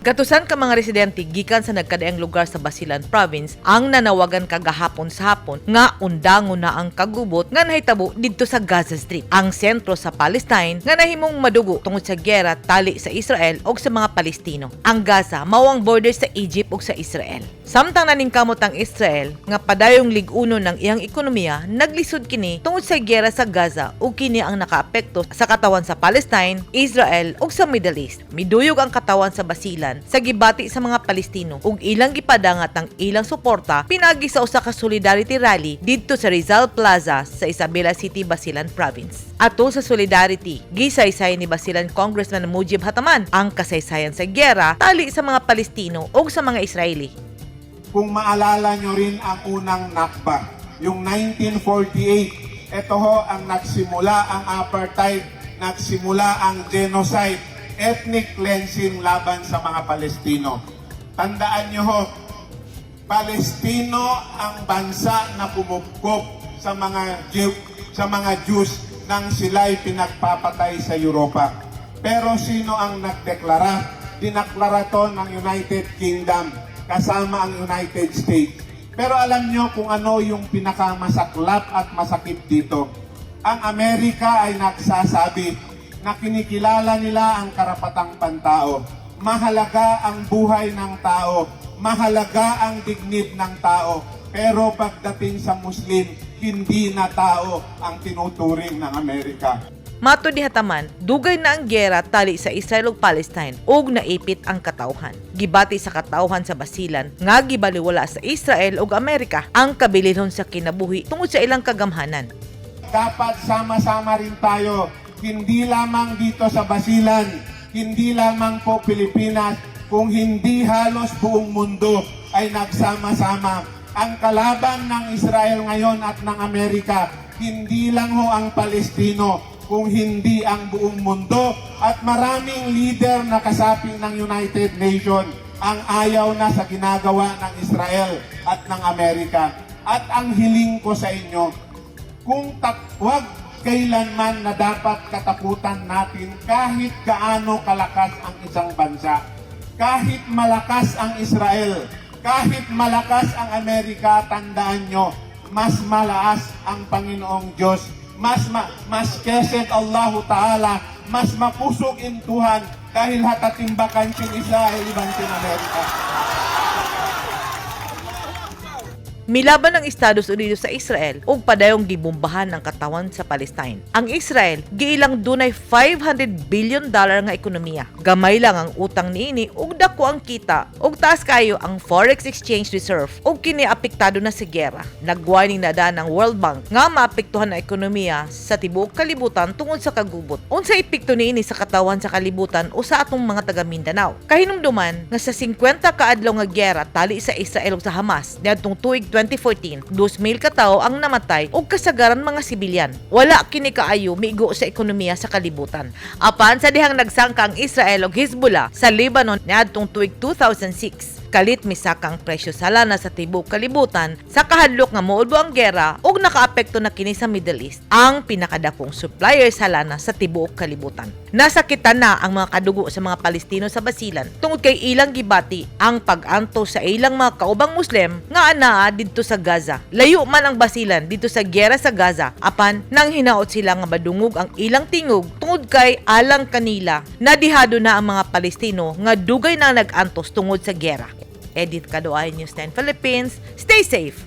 Gatusan ka mga residente gikan sa nagkadaiyang lugar sa Basilan Province ang nanawagan kagahapon sa hapon nga undangon na ang kagubot nga nahitabo didto sa Gaza Strip, ang sentro sa Palestine nga nahimong madugo tungod sa giyera tali sa Israel ug sa mga Palestino. Ang Gaza mao ang border sa Egypt ug sa Israel. Samtang naningkamot ang Israel nga padayong lig-unon ng iyang ekonomiya, naglisod kini tungod sa giyera sa Gaza ug kini ang nakaapekto sa katawan sa Palestine, Israel ug sa Middle East. Miduyog ang katawan sa Basilan sa gibati sa mga Palestino ug ilang gipadangat ang ilang suporta pinaagi sa usa ka solidarity rally didto sa Rizal Plaza sa Isabela City, Basilan Province. Atol sa solidarity, gisaysay ni Basilan Congressman Mujib Hataman ang kasaysayan sa giyera tali sa mga Palestino ug sa mga Israeli. Kung maalala nyo rin ang unang Nakba, yung 1948, ito ho ang nagsimula ang apartheid, nagsimula ang genocide, ethnic cleansing laban sa mga Palestino. Tandaan nyo ho, Palestino ang bansa na kumupkop sa mga Jews nang sila'y pinagpapatay sa Europa. Pero sino ang nagdeklara? Dineklara to ng United Kingdom kasama ang United States. Pero alam nyo kung ano yung pinakamasaklap at masakit dito? Ang Amerika ay nagsasabi na kinikilala nila ang karapatang pantao. Mahalaga ang buhay ng tao. Mahalaga ang dignidad ng tao. Pero pagdating sa Muslim, hindi na tao ang tinuturing ng Amerika. Matod ni Hataman, dugay na ang giyera tali sa Israel ug Palestine ug naipit ang katawhan. Gibati sa katawhan sa Basilan nga gibaliwala sa Israel ug Amerika ang kabilinhon sa kinabuhi tungod sa ilang kagamhanan. Dapat sama-sama rin tayo, hindi lamang dito sa Basilan, hindi lamang po Pilipinas, kung hindi halos buong mundo ay nagsama-sama. Ang kalaban ng Israel ngayon at ng Amerika, hindi lang ho ang Palestino, kung hindi ang buong mundo, at maraming leader na kasapi ng United Nation ang ayaw na sa ginagawa ng Israel at ng Amerika. At ang hiling ko sa inyo, kung wag kailanman na dapat katakutan natin kahit gaano kalakas ang isang bansa. Kahit malakas ang Israel, kahit malakas ang Amerika, tandaan nyo, mas malakas ang Panginoong Diyos. Mas keset Allahu Ta'ala, mas makusog in Tuhan dahil hatatimbakan sin Israel iban sin Amerika. Milaban ang Estados Unidos sa Israel ug padayong gibombahan ang katawan sa Palestine. Ang Israel giilang dunay $500 billion nga ekonomiya. Gamay lang ang utang niini ug dako ang kita ug taas kayo ang forex exchange reserve ug kini apektado na sa giyera. Nagwarning na daan ang World Bank nga maapektuhan ang ekonomiya sa tibuok kalibutan tungod sa kagubot. Unsa epekto niini sa katawan sa kalibutan o sa atong mga taga Mindanao? Kahinumduman nga sa 50 ka adlaw nga giyera tali sa Israel ug sa Hamas niadtong tuig 2014, 2,000 ka tawo ang namatay ug kasagaran mga sibilyan. Wala kini kaayo migo sa ekonomiya sa kalibutan. Apan sa dihang nagsangka ang Israel ug Hezbollah sa Lebanon niadtong tuig 2006, kalit misaka ang presyo sa lana sa tibuok kalibutan sa kahadlok nga moulbo ang gera ug nakaapekto na kini sa Middle East, ang pinakadakong supplier sa lana sa tibuok kalibutan. Nasakitan na ang mga kadugo sa mga Palestino sa Basilan tungod kay ilang gibati ang pag-anto sa ilang mga kaubang Muslim nga anaa didto sa Gaza. Layo man ang Basilan didto sa giyera sa Gaza, apan nang hinaot sila nga madungog ang ilang tingog tungod kay alang kanila nadihado na ang mga Palestino nga dugay na nag-antos tungod sa giyera. Edith Kadoay, News 10 Philippines. Stay safe.